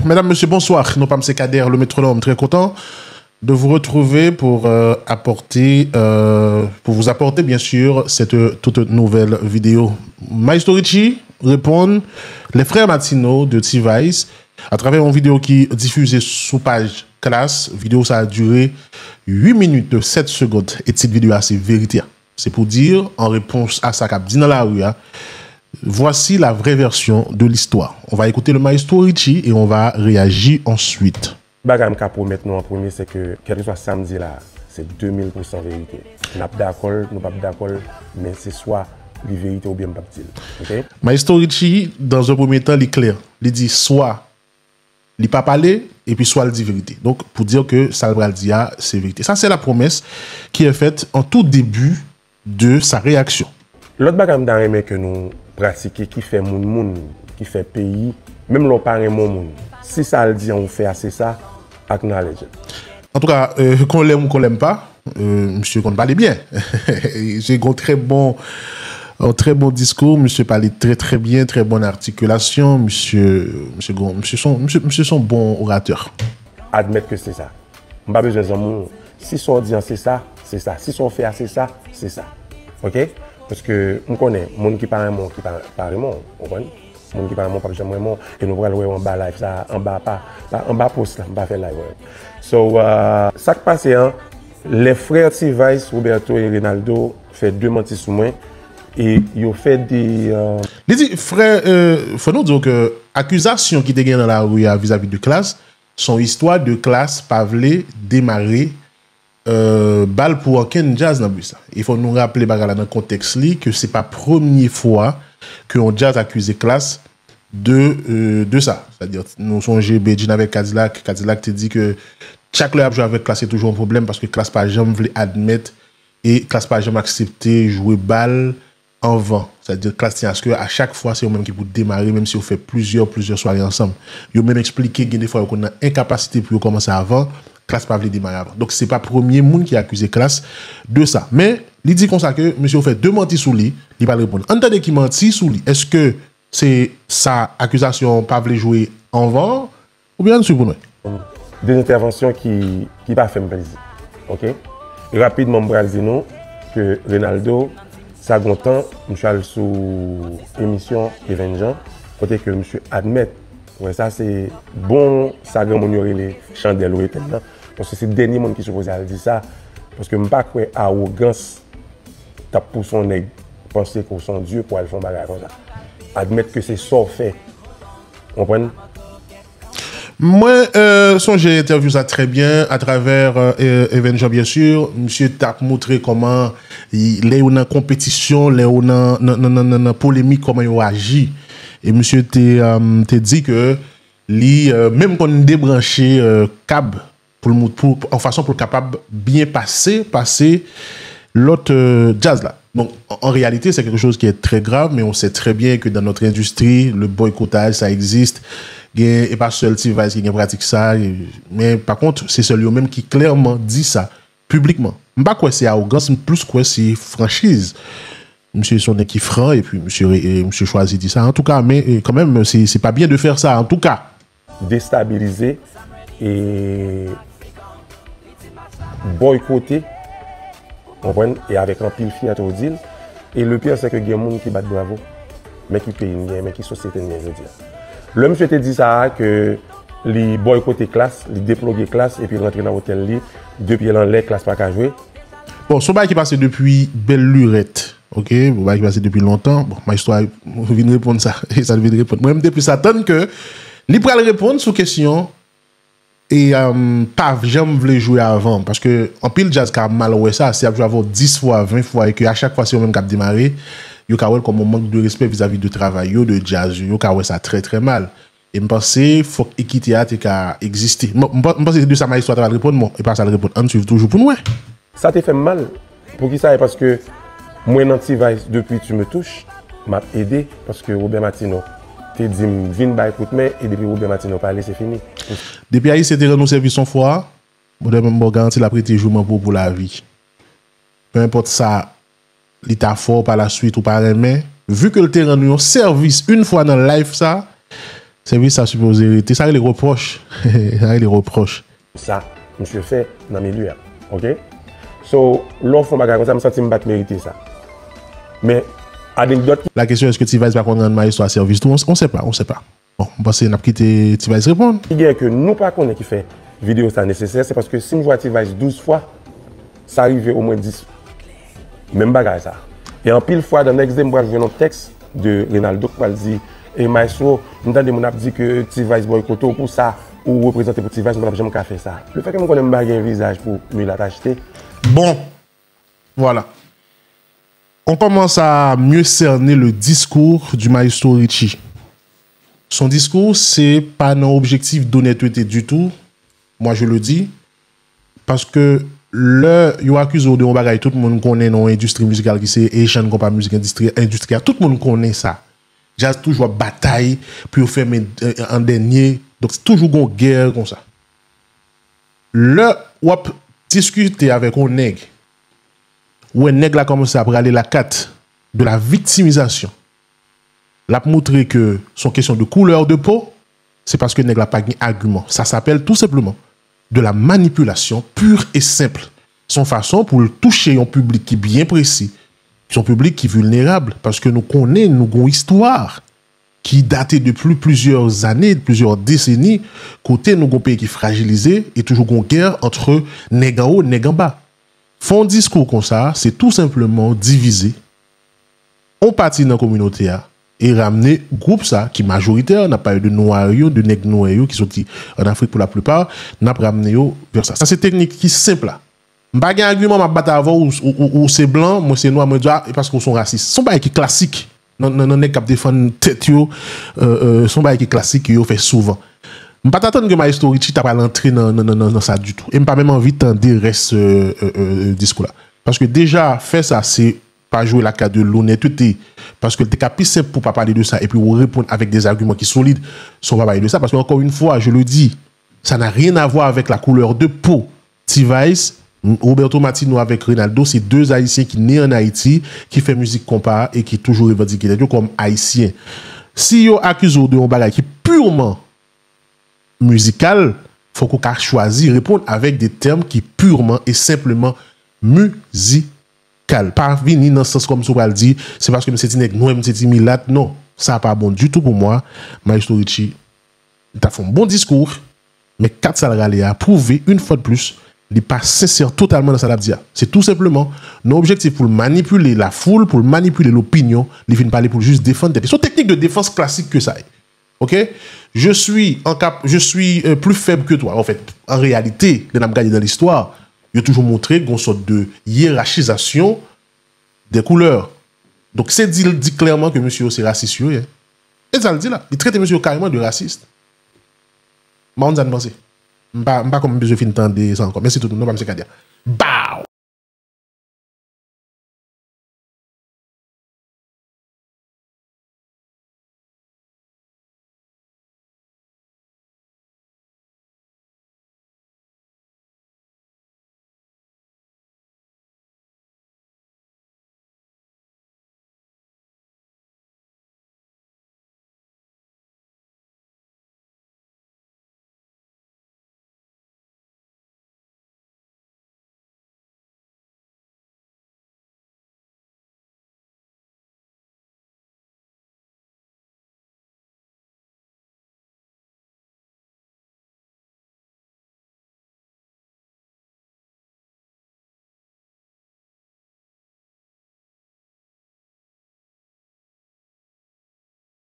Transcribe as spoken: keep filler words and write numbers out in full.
Mesdames, Messieurs, bonsoir. Non pas M C Kader, le métronome, très content de vous retrouver pour euh, apporter, euh, pour vous apporter bien sûr cette euh, toute nouvelle vidéo. Maestro Richie répond, les frères Martineau de T-Vice, à travers une vidéo qui est diffusée sous page Classe. Vidéo ça a duré huit minutes sept secondes. Et cette vidéo c'est vérité. C'est pour dire, en réponse à ça qu'a dit dans la rue, hein, voici la vraie version de l'histoire. On va écouter le maestro Richie et on va réagir ensuite. Bagay m ka pwomèt nou an premye, se ke kèlkeswa sa m di la, se de mil pousan verite. N ap dakò l, nou p ap dakò l, men se swa li verite oubyen m p ap di l. Ok? Maestro Richie, dans un premier temps, li klè. Li di swa li pa pale, epi swa l di verite. Donk, pou dire ke sa l pral di a, se verite. Sa, se la promesse qui est faite en tout début de sa réaction. Lòt bagay m ta renmen ke nou pratike ki fè moun moun, ki fè peyi, menm lè w pa renmen yon moun, si sa l di an ou fè a se sa, acknowledge it. Antouka, euh, qu'on l'aime ou qu'on l'aime pas, euh, misye konn pale byen. Misye gen yon trè bon, yon trè bon diskou, misye pale trè trè byen, trè bon atikilasyon, misye, misye gon, misye son, misye, misye son bon oratè. Admèt ke se sa. M pa bezwen zanmi w. Si sa w di an se sa, se sa. Si sa w fè a se sa, se sa. Ok? Paske m konnen moun ki pa renmen w, ki pa, pa renmen w, w konprann? Moun ki pa renmen w p ap janm renmen w. E nou pral wè yo anba live sa, anba pa, pa anba post la, m pa fè live wè. So, uh, sa k pase an, lè frè T-Vice, Roberto e Renaldo fè de manti sou mwen, e yo fè de, uh, Li di, frè, euh, fò nou di w ke akizasyon ki te gen nan lari a vizavi de Klass, se yon istwa de Klass pa vle demare euh, bal pou okenn djaz nan bis la. E fò nou raple bagay la nan kontèks li, ke se pa premye fwa ke yon djaz akize Klass de, euh, de sa. Sètadi, nou sonje Bedjine avèk Kadilak, Kadilak te di ke chak lè y ap jwe avèk Klass, se toujou yon pwoblèm paske Klass pa janm vle admèt e Klass pa janm aksepte jwe bal anvan. Sètadi Klass tyen aske a chak fwa se yo menm ki pou demare, menm si yo fè plizyè, plizyè sware ansanm. Yo menm eksplike gen de fwa yo konn nan enkapasite pou yo kòmanse avan, Klass pa vle demare avan. Donk se pa premye moun ki akize Klass de sa. Men li di konsa ke mesye yo fè de manti sou li, li pral reponn. Ann tande ki manti sou li. Èske se sa akizasyon pa vle jwe anvan? Oubyen ann swiv pou n wè. De entèvansyon ki, ki pa fè m plezi. Ok? E rapidman, m pral di nou ke Renaldo, sa gon tan, misye al sou emisyon Even Jean, kote ke misye admèt, wè sa se bon, sa granmoun yo rele chandèl ou etèn nan. Paske se dènye moun ki sipoze al di sa. Paske m pa kwè awogans t ap pouse yon nèg panse ke w se yon dye pou al fè yon bagay konsa. Admèt ke se sa w fè. Konprann? Mwen euh, sonje entèvyou sa trè byen atravè euh, Even Jean, byen si. Misye t ap montre kòman lè yo nan konpetisyon, lè yo nan, nan, nan, nan, nan, nan polemik, kòman yo aji. E misye te, euh, te di ke li euh, menm konn debranche euh, kab pou l mout, pou, an fason pou l kapab byen pase, pase lòt euh, djaz la. Bon, en, en réalité, c'est quelque chose qui est très grave, mais on sait très bien que dans notre industrie, le boycottage, ça existe. Gen, e pa sèl T-Vice ki gen pratik sa, e, men pa kont, se sèl yo menm ki klèman di sa piblikman. M pa kwè se awogans, m plis kwè se franchiz. Misye se yon nèg ki fran, epi misye, e, misye chwazi di sa. Antouka, men e, kanmenm, se, se pa byen de fè sa, antouka. Destabilize e boykote, konprann, e avèk anpil fyète w di l. E le pire, se ke gen moun ki bat bravo. Men ki peyi n gen, men ki sosyete n gen jodi a. Lè misye te di sa a, ke li boykote Klass, li deploge Klass, epi l rantre nan otèl li, de pye l anlè, Klass pa ka jwe. Bon, se yon bagay ki pase depi bèl lirèt. Ok, bon, bagay ki pase depi lontan. Bon, Maestro vin reponn sa. E sa l vin reponn. Mwen, m te plis atann ke li pral reponn sou kesyon e um, pa janm vle jwe avan. Paske anpil djaz ka mal wè sa. Si y ap jwe avè w dis fwa, ven fwa, e ke a chak fwa se yo menm k ap demare, yo ka wè l kòm yon mank de respè vizavi de travay yo, de djaz yo. Yo ka wè sa trè, trè mal. E m panse fòk ekite a te ka egziste. M, m, m panse se de sa Maestro a ta pral reponn, bon, e pa sa l reponn. Ann swiv toujou pou n wè. Sa te fè m mal. Poukisa? E paske mwen nan T-Vice depi Tu me touches, m ap ede, paske Robert Martineau te di m vin bay kout men, e depi Robert Martineau pale, se fini. Depi Ayisyen te rann ou sèvis yon fwa, Robert, m ba w garanti l ap rete jouman pou ou pou lavi. Peu importe sa li ta fè w pa laswit ou pa renmen, vi ke l te rann ou yon sèvis yon fwa nan life sa, Sèvis sa sipoze rete, sa rele repwòch. Sa rele repwòch. Sa misye fè nan milye a. Ok? So, lè w fè yon bagay konsa, m santi m pa t merite sa. Men, anekdòt ki. La question, èske T-Vice pa konn rann Maestro a sèvis tou? On, on sait pas, on sait pas. Bon, m panse n ap kite T-Vice reponn. Ki gen ke nou pa konnen ki fè videyo sa nesesè, se paske si m jwe a T-Vice douz fwa, sa rive omwen dis. Menm bagay sa. E anpil fwa, dan next day, m pral jwenn yon tèks de Reynaldo k pral di, e Maestro, m tande moun ap di ke T-Vice bòykote w pou sa, ou reprezante pou T-Vice, m pa t ap janm ka fè sa. Lefètke m konnen m pa gen vizaj pou milat achte. Bon, voilà. On commence à mieux cerner le discours du maestro Richie. Son discours, c'est pas dans objectif d'honnêteté du tout, moi je le dis, paske lè yo akize w de yon bagay tout moun konnen nan yon endistri mizikal ki se Asian Compas Music Industry, endistri a, tout moun konnen sa. Djaz toujou ap batay pou yo fèmen an dènye. Donk, se toujou gon gè konsa. Lè w ap diskite avèk yon nèg, ou wè nèg la kòmanse ap rale lakat de la victimisation, l ap moutre ke se yon kesyon de couleur de peau, se paske nèg la pa gen agiman. Ça s'appelle tout simplement de la manipulation pure et simple. Se yon fason pou l touche yon piblik ki byen presi. Se yon piblik ki vilnerab, paske nou konnen nou gen yon istwa ki date de pli, plizyè zane, plizyè deseni, kote nou gen yon peyi ki frajilize e toujou gen yon gè ant nèg anwo, nèg anba. Fè yon diskou konsa, se tou senpleman divize yon pati nan kominote a e ramne gwoup sa ki majoritè, n ap pale de nwa yo, de nèg nwè yo ki soti ann Afrik pou laplipa, n ap ramne yo vè sa. Sa se teknik ki senp la. M pa gen agiman, m ap bat avè w, ou, ou, ou se blan, mwen se nwa, mwen di, a, e paske w se yon rasis. Se yon bagay ki klasik. Nan, nan, nan nèg k ap defann tèt yo, euh, euh, se yon bagay ki klasik ke yo fè souvan. M pa t atann ke Maestro Richie ta pral antre nan, nan, nan, nan, nan sa ditou. E m pa menm anvi tande rès, euh, euh, euh, diskou la. Paske deja, fè sa, se pa jwe la kat de lonnètete. Paske l te ka pi senp pou pa pale de sa epi w reponn avèk des arguments ki solid san w pa pale de sa. Paske, encore une fois, je le dis, ça n'a rien à voir avec la couleur de peau. T-Vice, Roberto Martino avèk Reynaldo, se de Ayisyen ki ne ann Ayiti, ki fè mizik konpa e ki toujou revandike tèt yo kòm Ayisyen. Si yo akize w de yon bagay ki purman mizikal, fòk ou ka chwazi reponn avèk de tèm ki purman e senpleman mizikal. Pa vini nan sans kòmsi w pral di, se paske m se ti nèg nwè, m se ti milat. Non, sa pa bon ditou pou mwen. Maestro Richie, li ta fè yon bon diskou, men kat sa l rale a pwouve, une fois de plus, li pa sensè totalman nan sa l ap di a. Se tou senpleman nan objektif pou l manipile lafoul, pou l manipile lopinyon, li vin pale pou l jis defann tèt li. Se yon teknik de defans klasik ke sa ye. Ok? Je suis en cap, je suis, euh, plus faible que toi. En fait, en réalité, lè n ap gade nan listwa, yo toujou montre gon sòt de yerachizasyon des couleurs. Donk, se di l di klèman ke mesye yo se rasis yo ye. E sa l di la. Li trete mesye yo kareman de rasis. M pa konn sa n panse. M pa, m pa konn bezwen fin tande sa ankò. Mèsi tout moun. Non pa m se Kadia. Bow!